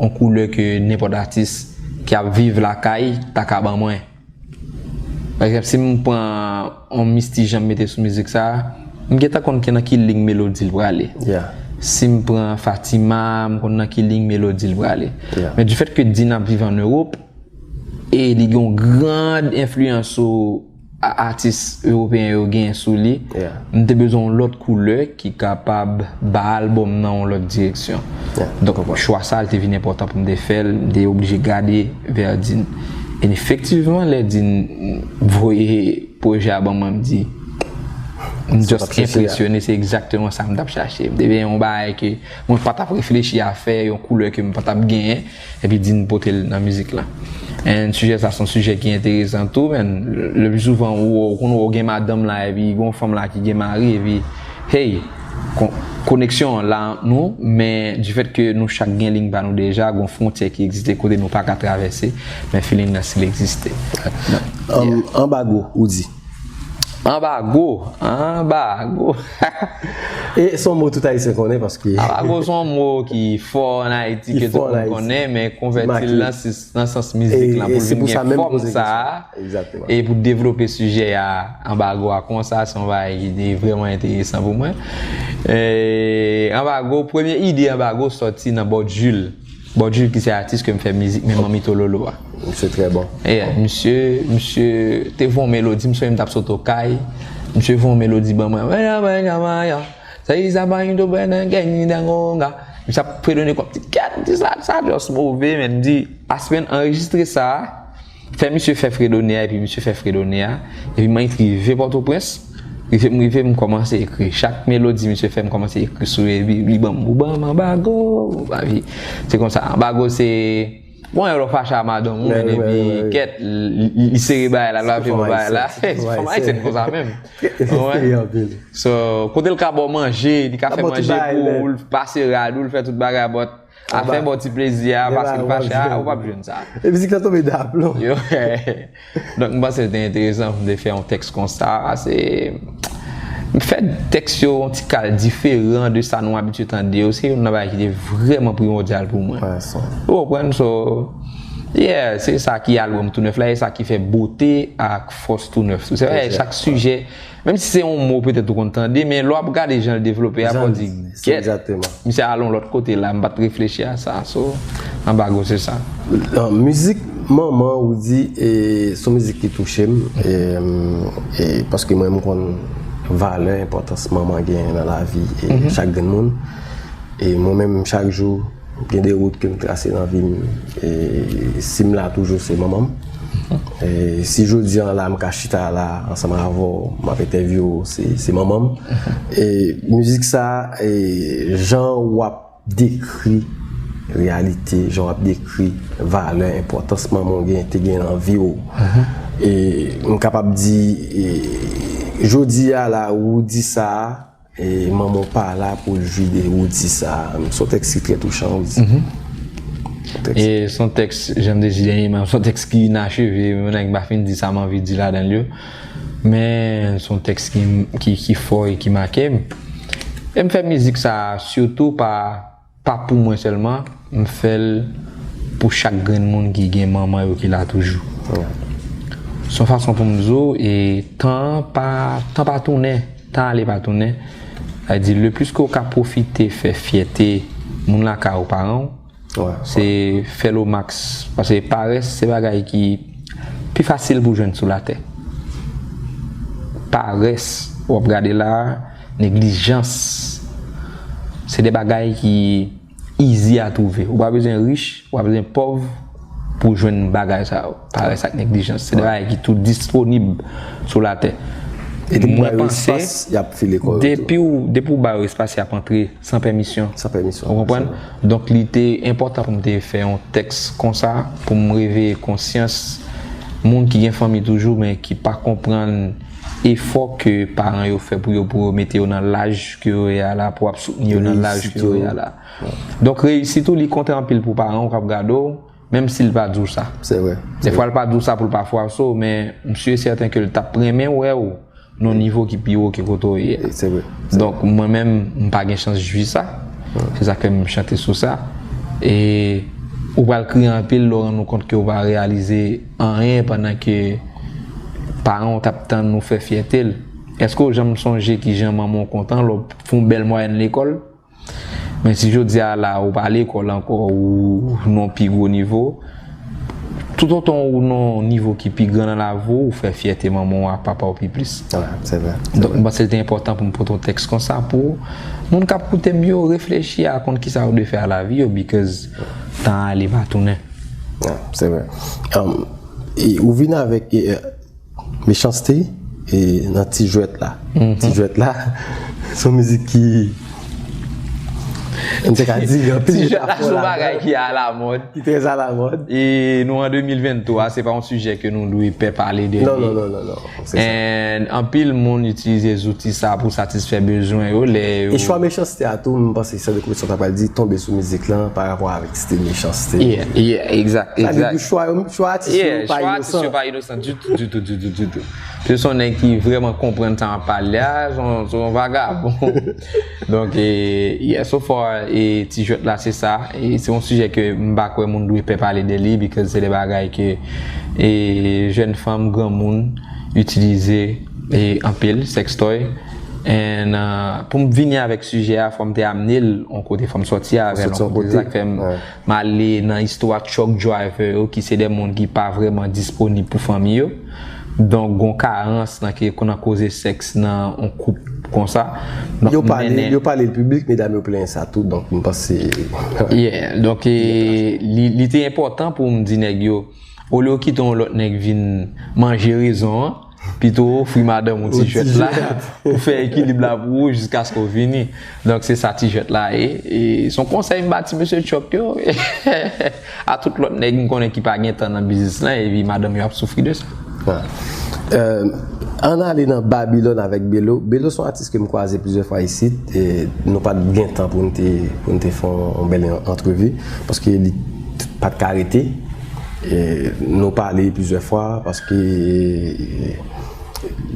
yon koulè ke nenpòt atis ki ap viv lakay ta ka ban mwen. Pa egzanp, si m pran yon Misty Jean m mete sou mizik sa, m gentan konn ki nan ki liy melodi l prale. Yeah. Si m pran Fatima, m konn nan ki liy melodi l prale. Yeah. Men di fèt ke Din ap viv ann Ewòp, e li gen yon gran enfliyans sou a- atis ewopeyen yo genyen sou li. Yeah. M te bezwen yon lòt koulè ki kapab ba albòm nan yon lòt direksyon. Yeah, Donk chwa sa a te vin enpòtan pou m te fè l, m te oblije gade vè Din. E efektivman, lè Din voye pwojè a ban mwen, m di, m just chèche a. Enpresyone, se egzakteman sa m t ap chache. M te vin yon bagay ke mwen pa t ap reflechi a fè, yon koulè ke m pa t ap genyen, epi Din pote l nan mizik la. And sijè sa se yon sijè ki enteresan tou, men le pli souvan ou, ou konn ou gen madanm la, epi gen yon fanm la ki gen mari, epi hey, kon- koneksyon an la ant nou, men di fèt ke nou chak gen liy pa nou deja, gen yon fwontyè ki egziste kote nou pa ka travèse, men feeling nan still egziste. Um, anbago, ou di. Anbago, anbago. E se yon mo tout Ayisyen konnen paske Anbago se yon mo ki fò ann Ayiti, Ki ke fò tout ann moun Ayiti. Konnen, men konvèti Make. l nan, sis- nan sans mizik E- lan, e pou se l pou vin sa gen menm m fòm poze sa kesyon. A. Egzakteman. E pou devlope sijè a, anbago a konsa, se yon bagay ki te vrèman enteresan pou mwen. E, anbago, premye ide anbago sòti nan Bòt Jil. Bòt Jil ki se atis ke m fè mizik, men Manmi Tololo a. Se trè bon. Yeah, misye, misye te voye yon melodi, m sonje m t ap sot Okay. Misye fè yon melodi ban mwen. Mwen, mwen, mwen, mwen, mwen. Sa yi sa pa yon do bwen nan gen ni nan gonga. Misye ap fredone kòm ti kèt, di sa, sa just move, men di, Aspen anrejistre sa, fè misye fè fredone a, epi misye fè fredone a, epi mwen rive Pòtoprens, rive m rive m kòmanse ekri. Chak melodi misye fè m kòmanse ekri sou li, epi li ban m, ou ban m anbago, ou pa vi. Se konsa, anbago se, bon, lè w fache a madanm ou, men epi kèt, li, li, li sere bagay la, l ap fè bagay la. Se fòm ayisyen konsa menm. So, kote l ka ba w manje, li ka fè manje pou ou, l pase rad ou, l fè tout bagay, but afè ba w ti plezi a, paske l fache a, ou p ap jwenn sa. E mizik lan tonbe daplon. Yo, donk, m panse l te enteresan pou m te fè yon tèks konsa. Se, m fè tèks yo yon ti kal diferan de sa nou abitye tande yo. Se youn nan bagay ki te vrèman primòdyal pou mwen. Ou konprann? So, yeah, se sa ki albòm Tou Nèf la, e sa ki fè bote ak fòs Tou Nèf. Se vre, chak sijè, menm si se yon mo petèt ou konn tande, men lè w ap gade jan l devlope a, fò w di, gèt, misye al yon lòt kote la, m pa t reflechi a sa. So, anbago se sa. Mizik manman ou di, e, se yon mizik ki touche m, e, e, paske mwen, m konn valè, enpòtans manman genyen nan lavi, e, chak grenn moun. E mwen menm, chak jou, gen de wout ke m trase nan vi m. E si m la toujou, se manman m. E si jodi an la, m ka chita la ansanm avè w, m ap entèvyou w, se, se manman m. E mizik sa, e jan w ap dekri reyalite, jan w ap dekri valè, enpòtans manman w gen, te gen nan vi w. E m kapab di, e jodi a la, ou di sa, e manman w pa la pou l jwi de ou di sa. Se yon tèks ki trè touchan, ou di. E se yon tèks, jan m te di dènyèman, se yon tèks ki inacheve, mwen menm m pa fin di sa m anvi di ladan l yo. Men se yon tèks ki, ki, ki fò e ki make m. E m fè mizik sa sitou pa, pa pou mwen sèlman, m fè l pou chak grenn moun ki gen manman yo ki la toujou. Se yon fason pou m di w, e tan pa, tan pa tounen, tan ale pa tounen. Sa vle di, le plis ke w ka pwofite fè fyète moun lakay ou, paran w, se fè l o maks. Paske parès se bagay ki pi fasil pou jwenn sou latè. Parès, w ap gade la, neglijans, se de bagay ki easy a twouve. Ou pa bezwen rich, ou pa bezwen pòv pou jwenn bagay sa yo. Parès ak neglijans. Se de bagay ki tou disponib sou latè. E depi w ba yo espas, y ap file kò yo tou. Depi w, depi w ba yo espas, y ap antre san pèmisyon. San pèmisyon. Ou konprann? Donk, li te enpòtan pou m te fè yon tèks konsa, pou m reveye konsyans moun ki gen fanmi toujou, men ki pa konprann efò ke paran yo fè pou yo, pou yo mete yo nan laj ke yo ye a la, pou ap soutni yo nan laj ke yo ye a la. Donk, reyisit ou, li konte anpil pou paran w k ap gade w, menm si l pa di w sa. Se vre. Defwa, l pa di w sa pou l pa fwape w, men m si e sèten ke l t ap renmen wè w nan yon nivo ki pi wo ke kote w ye a. Se vre. Donk, mwen menm, m pa gen chans jwi sa. Se sa k fè m chante sou sa. E ou pral kriye anpil lè w rann ou kont ke w pa reyalize anyen pandan ke paran w t ap tann ou fè fyète l. Èske w janm sonje kijan manman w kontan lè w fè yon bèl mwayèn lekòl? Men si jodi a la, ou pa lekòl ankò, ou nan pi gwo nivo, toutotan ou nan yon nivo ki pi gran nan lavi w, ou fè fyète manman w ak papa w pi plis. Wi, se vre. Donk, m panse l te enpòtan pou m pote yon tèks konsa pou moun k ap koute m yo reflechi a konn kisa yo dwe fè a lavi yo, because tan ale pa tounen. Wi, se vre. Um, e ou vin avèk, e, Mechanste, e, nan Ti Jwèt la. Ti Jwèt la, se yon mizik ki, m te ka di, gen anpil metafò ladan l. Ti Jwèt la, se yon bagay ki alamòd. Ki trè alamòd. E nou an de mil venntwa, se pa yon sijè ke nou dwe pè pale de li. Non, non, non, non, non. Se sa. And anpil moun itilize zouti sa pou satisfè bezwen yo, lè yo... E chwa mechanste a tou, m panse se de sa w ta pral di, tonbe sou mizik lan pa rapò avèk stil mechanste. Yeah, yeah, egzak, egzak. Sa vle di chwa yo, chwa atis yo pa inosan. Yeah, chwa atis yo pa inosan ditou, ditou, ditou, ditou. Se yon nèg ki vrèman konprann sa m ap pale a, se yon, se yon vagabon. Donk, e, yeah, so far, e, Ti Jwèt la, se sa. E se yon sijè ke m pa kwè moun dwe pè pale de li, because se de bagay ke, e, jèn fanm, granmoun itilize, e, anpil, sextoy. And, uh, pou m vini avèk sijè a, fò m te amene l yon kote, fò m sòti avè l yon kote. Sa k fè m, m ale nan istwa truck driver yo, ki se de moun ki pa vrèman disponib pou fanmi yo. Donk, gon karans nan ke, nan koze sèks nan yon koup konsa. Donk, Yo pale, mennen- yo pale l piblik, medam yo plenyen sa tou, donk m panse. Yeah, donk e, li, li te enpòtan pou m di nèg yo, olye w kite yon lòt nèg vin manje rezon an, pito w ofri madanm ou ti jwèt la pou fè ekilib la pou ou jiskaske w vini. Donk se sa ti jwèt la ye. E se yon konsèy m ba ti mesye Chuck yo a tout lòt nèg m konnen ki pa gen tan nan biznis lan epi madanm yo ap soufri de sa. Ann ale nan Babylone avèk Belo. Belo se yon atis ke m kwaze plizyè fwa isit. E nou pa t gen tan pou n te, pou n te fè yon bèl antrevi paske li pa t ka rete. E nou pale plizyè fwa paske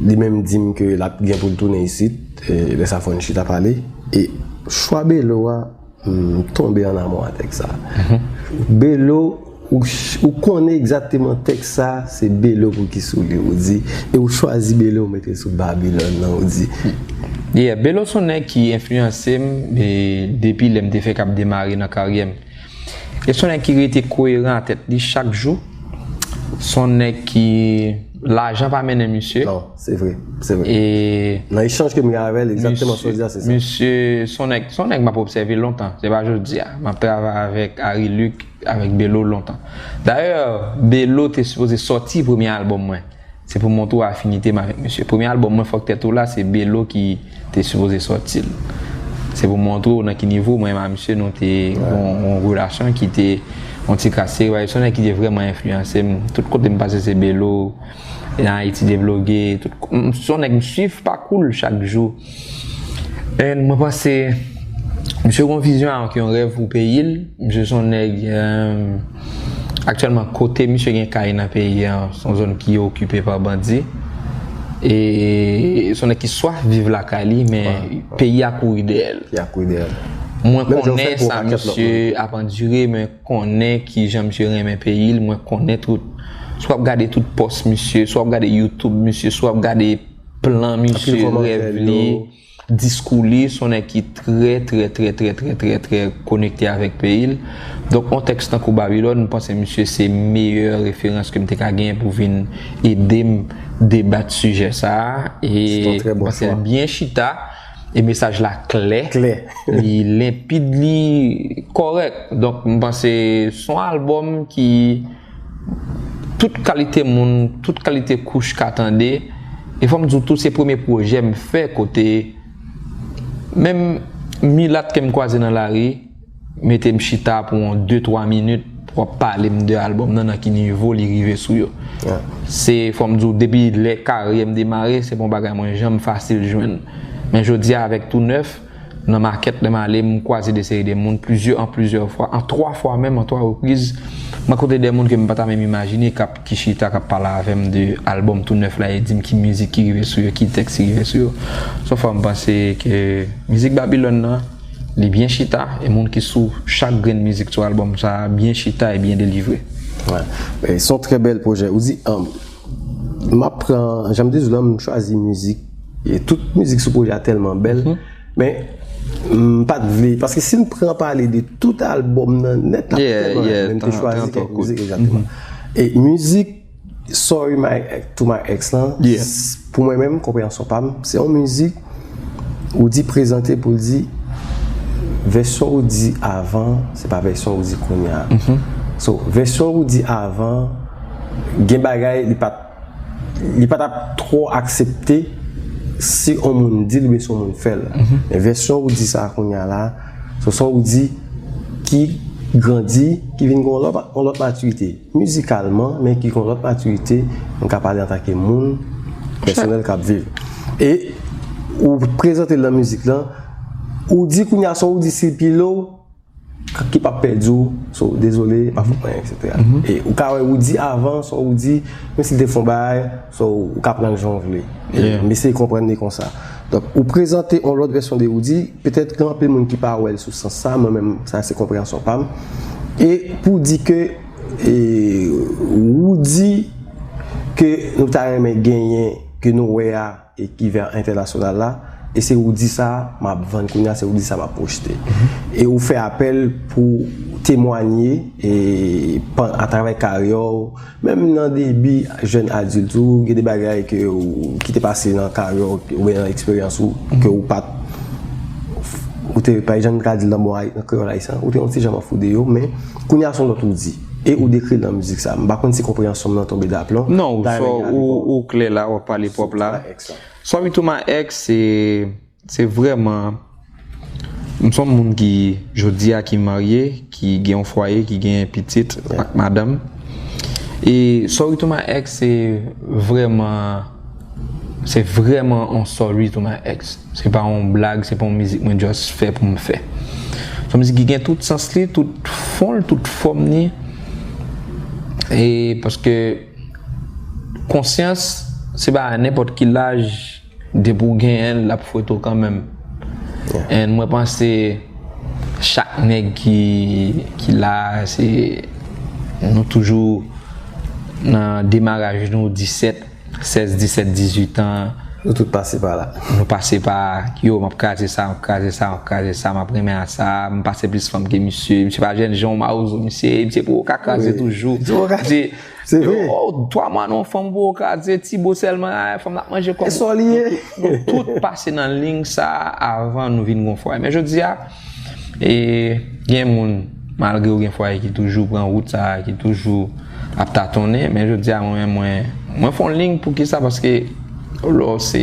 li menm di m ke l ap gen pou l tounen isit. E lè sa fò n chita pale. E chwa Belo a, m tonbe an amou a tèks sa. Belo, ou, ou konnen egzakteman tèks sa, se Belo pou ki sou li, ou di, e ou chwazi Belo, ou mete sou Babylone nan, ou di. Yeah, Belo se yon nèg ki enfliyanse m e, depi lè m te fèk ap demare nan karyè m. E se yon nèg ki rete koyeran a tèt li chak jou. Se yon nèg ki, lajan pa mennen misye. Non, se vre, se vre. E nan echanj ke m gen avè l, egzakteman sa w di a, se sa. Misye, se yon nèg, se yon nèg m ap obsève lontan. Se pa jodi a. M ap travay avèk Harry Luc, avèk Belo lontan. Dayè, Belo te sipoze sòti premye albòm mwen. Se pou montre w afinite m avèk misye. Premye albòm mwen, Fòk Tèt Ou La, se Belo ki te sipoze sòti l. Se pou montre w nan ki nivo mwen menm a misye nou te gen yon relasyon ki te yon ti kras serye. Se yon nèg ki te vrèman enfliyanse m. Tout kote m pase se Belo. Nan Ayiti Devloge. Tout, se yon nèg m swiv pakou l chak jou. And mwen panse misye gen yon vizyon avèk yon rèv pou peyi l. Misye se yon nèg, aktyèlman, kote misye gen kay nan peyi an, se yon zòn ki okipe pa bandi. E se yon nèg ki swaf viv lakay li, men peyi a kouri dèyè l. Peyi a kouri dèyè l. Mwen konnen sa misye ap andire, men konnen kijan misye renmen peyi l, mwen konnen tout. Si w ap gade tout pòs misye, si w ap gade YouTube misye, si w ap gade plan misye, rèv li, diskou li, se yon nèg ki trè, trè, trè, trè, trè, trè, trè konekte avèk peyi l. Donk, yon tèks tankou Babylone, m panse misye se meyè referans ke m te ka genyen pou vin ede m debat sijè sa a. E m panse l byen chita. E mesaj la klè. Li lenpid, li kòrèk. Donk, m panse se yon albòm ki tout kalite moun, tout kalite kouch ka tande. E fò m di w tou, se premye pwojè m fè kote menm milat ke m kwaze nan lari, mete m chita pou yon de twa minit pou w ap pale m de albòm nan, nan ki nivo li rive sou yo. Se, fò m di w, depi lè karyè m demare, se pa yon bagay mwen janm fasil jwenn. Men jodi a, avèk Tou Nèf, nan makèt, lè m ale, m kwaze de seri de moun, plizyè, an plizyè fwa, an twa fwa menm, an twa repriz, m rankontre de moun ke m pa ta menm imajine k ap, ki chita, k ap pale avè m de albòm Tou Nèf la, e di m ki mizik ki rive sou yo, ki tèks ki rive sou yo. Se yon fwa m panse ke mizik Babylone nan, li byen chita, e moun ki sou chak grenn mizik sou albòm sa a byen chita e byen delivre. Se yon trè bèl pwojè. Ou di, m ap pran, jan m te di w la, m chwazi mizik. E tout mizik sou pwojè a tèlman bèl. Men, m pa t vle, paske si m pran pale de tout albòm nan nèt, l ap tèlman bèl, men m te chwazi kèk mizik egzakteman. E mizik Sorry My Ex, To My Ex lan, pou mwen menm, konpreyansyon pa m, se yon mizik ou di prezante pou l di vèsyon ou di avan, se pa vèsyon ou di kounye a. So, vèsyon ou di avan, gen bagay li pa t, li pa t ap twò aksepte si yon moun di l oubyen si yon moun fè l. Men vèsyon ou di sa kounye a la, se sa ou di ki grandi, ki vin gen yon lòt, yon lòt matirite. Mizikalman, men ki gen yon lòt matirite, m ka pale antanke moun pèsonèl k ap viv. E ou prezante l nan mizik lan, ou di kounye a sa ou di si l pile w, ki p ap pèdi w, so, dezole, pa fòk mwen, etsetera. E ou ka wè ou di avan, sa ou di, menm si l te fè yon bagay, so, ou ka pran l jan w vle. E m eseye konprann li konsa. Donk, ou prezante yon lòt vèsyon de Roody, petèt gen anpil moun ki pa wè l sou sans sa, mwen menm, sa se konpreyansyon pa m. E pou di ke, e, Roody ke nou ta renmen genyen, ke nou wè a, e ki vè entènasyonal la, E se Roody sa m ap vann kounye a, se Roody sa m ap pwojte. E ou fè apèl pou temwanye e, atravè karyè w, menm nan debi jèn adilt ou, gen de bagay ke ou, ki te pase nan karyè w oubyen nan eksperyans ou, ke ou pa t, ou te, pa jan m ka di l nan bon, nan kreyòl ayisyen, ou te yon ti jan anfou de yo, men kounye a se yon lòt Roody. E ou dekri l nan mizik sa. M pa konn si konpreyansyon m nan tonbe daplon. Non, ou, ou, ou klè la, w ap pale pwòp la. Sorry to my ex, se Se vrèman, m se yon moun ki, jodi a, ki marye, ki gen yon fwaye, ki gen pitit ak madanm. E Sorry to my ex, se vrèman, se vrèman yon sorry to my ex. Se pa yon blag, se pa yon mizik mwen just fè pou m fè. Se yon mizik ki gen tout sans li, tout fon l, tout fòm li. E paske konsyans, se pa nenpòt ki laj, depi w genyen l, l ap fwete w kanmenm. And mwen panse chak nèg ki, ki la, se, nou toujou nan demaraj nou, disèt, sèz, disèt, dizuit an. Nou tout pase pa la. Nou pase pa, yo, m ap kraze sa, m ap kraze sa, m ap kraze sa, m ap renmen a sa, m pase plis fanm ke misye, misye pa jènjan yon mawozo, misye, misye poko ka kraze toujou. Misye, Se vre. Oh, twa mwa nan yon fanm poko kraze, ti bo sèlman, ah, fanm nan ap manje kòb. E sa li ye. Nou tout pase nan liy sa avan nou vin gon fwaye. Men jodi a, e, gen moun, malgre yo gen fwaye, ki toujou pran wout sa, ki toujou ap tatonnen, men jodi a, mwen, mwen, mwen fè yon liy pou kisa, paske lè w se,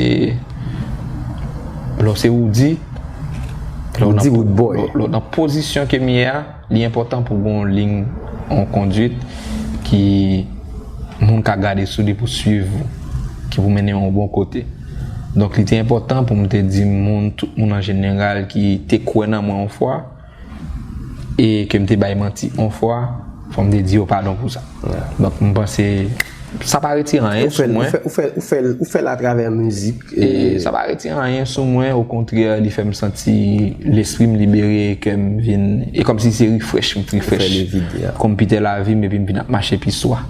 lè w se Roody, lè w nan, Roody Roodboy. Lè w nan pozisyon ke m ye a, li enpòtan pou gen yon liy, yon konduit ki moun ka gade sou li pou swiv ou, ki pou mennen yon bon kote. Donk, li te enpòtan pou m te di moun, tout moun an jeneral ki te kwè nan mwen yon fwa, e ke m te bay manti yon fwa, fò m te di yo padon pou sa. Donk, m panse sa pa retire anyen sou mwen. Ou fè l atravè mizik. E sa pa retire anyen sou mwen, okontrè, li fè m santi lespri m libere, kè m vin, e kòmsi se refresh, m t refresh. Kòm pitè lavi m, epi m vin ap mache pi swa.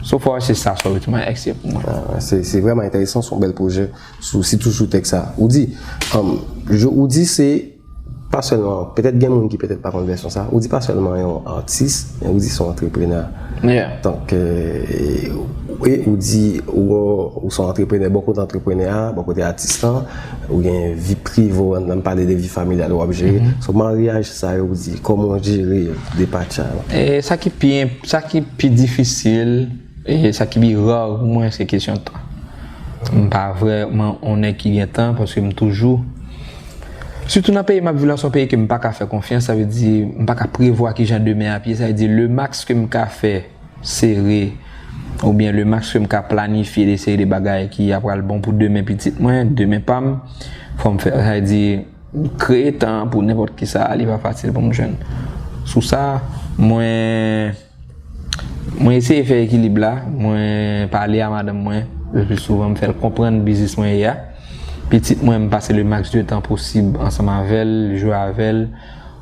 So far, se sa, Sorry to my ex ye pou mwen. Se vrèman enteresan, se yon bèl pwojè, sitou sou tèks sa. Ou di, ou di se pa sèlman, petèt gen moun ki petèt pa konn vèsyon sa, ou di pa sèlman yon atis, men ou di se yon antreprenè. Tank, e ou di ou, ou se yon antreprenè, bò kote antreprenè a, bò kote atis lan, ou gen vi prive w, an pale de vi familyal w ap jere. So, maryaj sa yo, ou di, kòman w jere depatch sa yo? E sa ki pi, sa ki pi difisil, e sa ki pi ra pou mwen, se kesyon tan. M pa vrèman yon nèg ki gen tan, paske m toujou, sitou nan peyi m ap viv la, se yon peyi ke m pa ka fè konfyans, sa vle di, m pa ka prevwa kijan demen ap ye, sa vle di, le max ke m ka fè, sere, oubyen le max ke m ka planifye de seri de bagay ki ap pral bon pou demen pitit mwen, demen pa m, fò m fè, sa vle di, kreye tan pou nenpòt kisa, li pa fasil pou m jwenn. Sou sa, mwen, mwen eseye fè ekilib la, mwen pale a madanm mwen, le pli souvan m fè l konprann biznis mwen ye a. Pitit mwen, m pase le max de tan posib ansanm avè l, jwe avè l,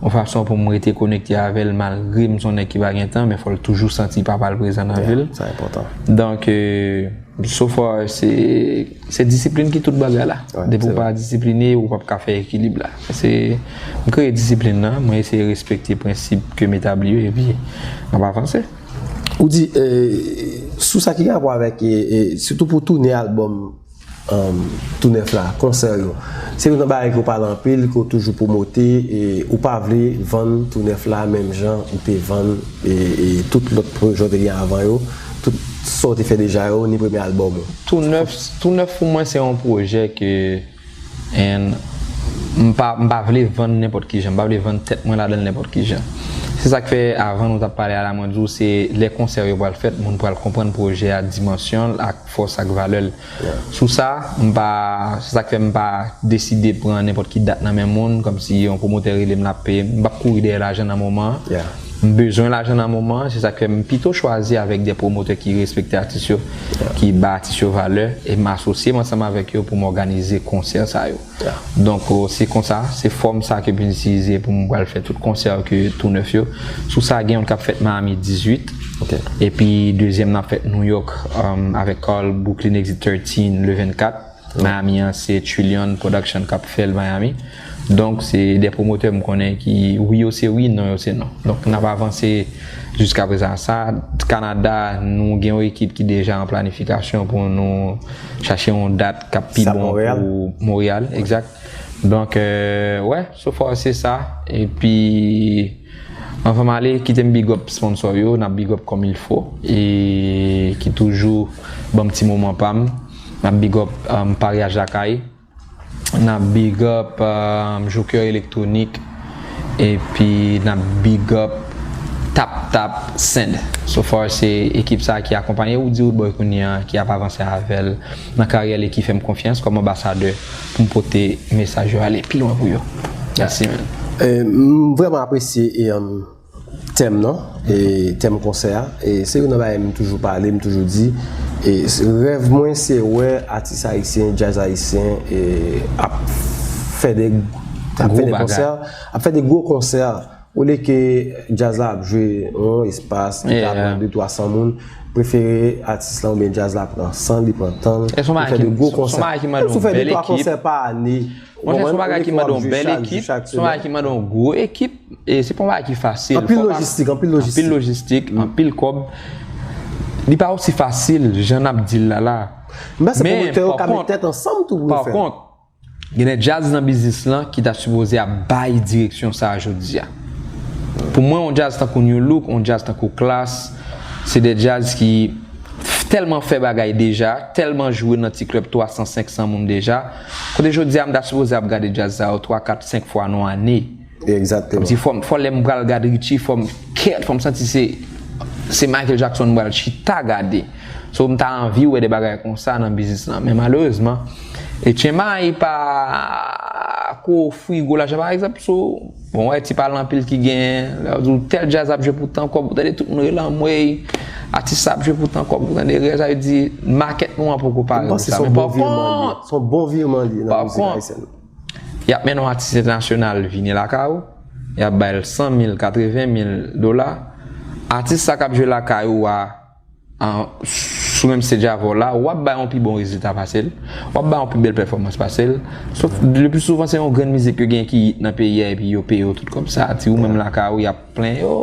yon fason pou m rete konekte avè l, malgre m se yon nèg ki pa gen tan, men fò l toujou santi papa l prezan nan vi l. Sa enpòtan. Donk, e, so far, se, se disiplin ki tout bagay la. Depi w pa disipline, ou p ap ka fè ekilib la. Se, m kreye disiplin nan, mwen eseye respekte prensip ke m etabli yo, epi m ap avanse. Ou di, e, sou sa ki gen rapò avèk, e, e, sitou pou tounen albòm, um, tou nèf la, konsè yo. Se youn nan bagay ke w pale anpil, ke w toujou pwomote, e ou pa vle vann tou nèf la menm jan ou te vann, e, e tout lòt pwojè w te gen avan yo, tout sa w te fè deja yo, ni premye albòm ou. Tou nèf, tou nèf pou mwen se yon pwojè ke And m pa, m pa vle vann nenpòt kijan, m pa vle vann tèt mwen ladan l nenpòt kijan. Se sa k fè, avan nou t ap pale a la, mwen di w se lè konsè yo pral fèt, moun pral konprann pwojè a, dimansyon l, ak fòs ak valè l. Sou sa, m pa, se sa k fè m pa deside pran nenpòt ki dat nan men moun, kòmsi yon pwomotè rele m, l ap peye m. M p ap kouri dèyè lajan nan moman an. M bezwen lajan nan moman an, se sa k fè m pito chwazi avèk de pwomotè ki respekte atis yo, ki ba atis yo valè, e m asosye m ansanm avèk yo pou m òganize konsè sa yo. Donk, se konsa, se fòm sa ke m itilize pou m pral fè tout konsè ke tou nèf yo. Sou sa, gen youn k ap fèt Miami dizuit, epi dezyèm nan ap fèt New York, um, avèk Carl Brooklyn Exit trèz le vennkat. Miami an, se Trillion Production k ap fè l Miami. Donk, se de pwomotè m konnen ki wi yo se wi, non yo se non. Donk, n ap avanse jiska prezan. Sa, Kanada, nou gen yon ekip ki deja an planifikasyon pou nou chache yon dat k ap pi bon pou Montréal, egzak. Donk, euh, wè, so far se sa. Epi, anvan m ale, kite m big up sponsor yo, n ap big up comme il faut, e ki toujou ban m ti moman pa m. N ap big up um, Paryaj Lakay, n ap big up um, Joker Elektronik, epi n ap big up Tap Tap Send. So far, se ekip sa ki akonpanye Woody Woodboy kounye a, ki ap avanse avè l nan karyè l e ki fè m konfyans kòm anbasadè pou m pote mesaj yo ale pi lwen pou yo. Mèsi, man. Eh, m vrèman apresye e, um, tèm nan, e tèm konsè a. E se youn nan bagay m toujou pale, m toujou di. E rèv mwen se wè atis ayisyen, djaz ayisyen e ap fè de ap fè de konsè, ap fè de gwo konsè. Olye ke djaz la ap jwe yon espas ki ka pran de twa san moun, prefere atis la oubyen djaz la pran san, li pran tan l, li fè de gwo konsè. Menm si w fè de twa konsè pa ane, ou konprann, olye ke w ap jwe chak jou, chak semèn. Se yon bagay ki mande yon bèl ekip, se yon bagay ki mande yon gwo ekip, e se pa yon bagay ki fasil. Anpil lojistik, anpil lojistik. Anpil lojistik, anpil kòb. Li pa osi fasil jan n ap di l la la. Men pwomotè yo ka met tèt ansanm tou pou yo fè l. Gen de djaz nan biznis lan ki ta sipoze ap bay direksyon sa a jodi a. Pou mwen, yon djaz tankou New Look, yon djaz tankou Klass, se de djaz ki tèlman fè bagay deja, tèlman jwe nan ti klèb twa san, senk san moun deja. Kote jodi a, m ta sipoze ap gade djaz sa yo twa, kat, senk fwa nan yon ane. Egzakteman. Kòmsi fò, fò lè m pral gad Richie, fò m kèt, fò m santi se, se Michael Jackson m pral chita gade. So, m ta anvi wè de bagay konsa nan biznis lan. Men malerezman, H M I pa ko ofri gwo lajan, pa egzanp, so, bon, wè, ti pale anpil ki genyen, lè yo di w tèl djaz ap jwe pou tan kòb, ou tande tout moun rele anmwey, atis sa ap jwe pou tan kòb, ou tande rèl, sa vle di, makèt nou an poko pare pou sa. Men pa kont, se yon bon vireman li nan mizik ayisyèn. Y ap mennen yon atis entènasyonal vini lakay ou, y ap bay l san mil, katreven mil dola. Atis sa k ap jwe lakay ou a, sou menm stage avè w la, w ap bay yon pi bon rezilta pase l, w ap bay yon pi bèl pèfòmans pase l. Sof, le pli souvan, se yon grenn mizik yo gen ki hit nan peyi a, epi yo peye yo tout kòb sa. Ti ou menm lakay ou, y ap plenyen, yo,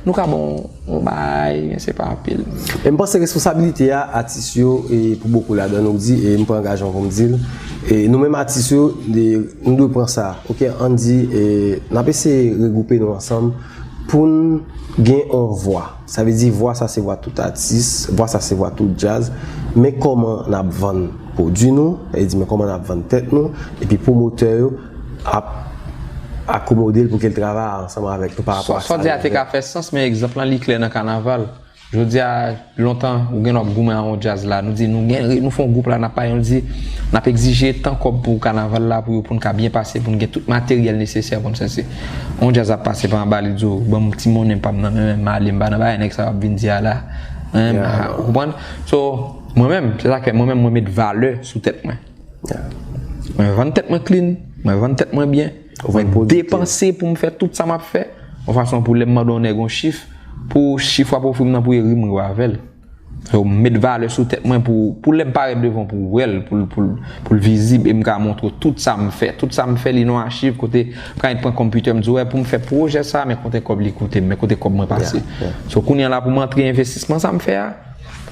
nou ka ba w yon bagay, men se pa anpil. E m panse responsablite a, atis yo, e pou bokou ladan nou di, e m pran angajman pou m di l, e nou menm atis yo, nou dwe pran sa, oke, ann di, e n ap eseye regwoupe nou ansanm pou n gen yon vwa. Sa vle di vwa sa se vwa tout atis, vwa sa se vwa tout djaz, men kòman n ap vann pwodui nou, sa vle di men kòman n ap vann tèt nou, epi pwomotè yo ap akomode l pou ke l travay ansanm avèk nou pa rapò a sa. Sa w di a te ka fè sans, men egzanp lan li klè nan kanaval. Jodi a, lontan, ou gen lòt goumen a yon djaz la, nou di nou gen, nou fè yon gwoup la, n ap pale, nou di, n ap egzije tan kòb pou kanaval la, pou yo, pou n ka byen pase, pou n gen tout materyèl nesesè, pou n sèse. Yon djaz ap pase pa anba, li di w, ban m ti monnen pa m nan men, men m ale, m pa nan bagay nèg sa yo ap vin di a la. Ou konprann? So, mwen menm, se sa k fè, mwen menm, mwen met valè sou tèt mwen. Mwen vann tèt mwen clean, mwen vann tèt mwen byen, mwen depanse pou m fè tout sa m ap fè, yon fason pou lè m mande yon nèg yon chif, pou chif w ap ofri m nan pou e ri m rive avè l. So, m met valè sou tèt mwen pou, pou lè m parèt devan w pou w wè l, pou l, pou l, pou l vizib e m ka montre w tout sa m fè. Tout sa m fè, li nan achiv kote m ka pran konpitè m di w, wè, pou m fè pwojè sa, men kote kòb li koute m, men kote kòb mwen pase. So, kounye a la pou m antre envestisman sa m fè a,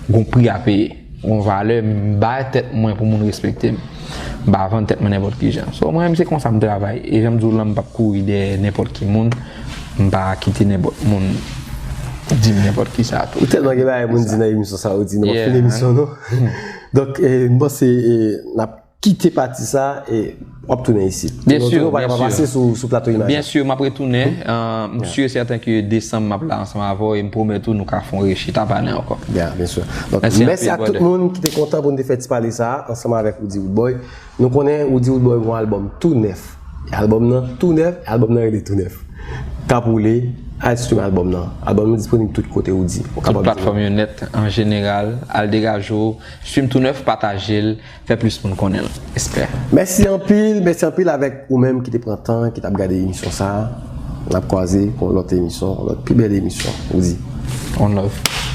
gon pri a peye, gon valè m bay tèt mwen pou moun respekte m. M pa vann tèt mwen nenpòt ki jan. So, mwen menm se konsa m travay. E jan m di w lan, m p ap kouri dèyè nenpòt ki moun. M pa kite nenpòt moun di m nenpòt ki sa tou. Ou tèlman gen bagay pou n di nan emisyon sa, ou di nou p ap fin emisyon nou. Donk, eh, m panse, eh, n ap kite pati sa e w ap tounen isit. Byen si, nou pa ka pa pase sou, sou plato Imaj la. Byen si, m ap retounen. Euh, m si e sèten ke desanm m ap la ansanm avè w e m pwomèt ou nou ka fè yon rechita pale ankò. Ya, byen si. Donk, mèsi ak tout moun ki te kontan pou n te fè ti pale sa a ansanm avèk Roody Roodboy. Nou konnen Roody Roodboy gen yon albòm tou nèf. E albòm nan tou nèf, e albòm nan rele tou nèf. K ap woule, al stream albòm nan. Albòm nan disponib tout kote, Roody. Tout platfòm yo nèt, an jeneral, al degaje w, stream tou nèf, pataje l, fè plis moun konnen l. Respè. Mèsi anpil, mèsi anpil avèk ou menm ki te pran tan, ki t ap gade emisyon sa a. N ap kwaze pou yon lòt emisyon, yon lòt pi bèl emisyon, Roody. One love.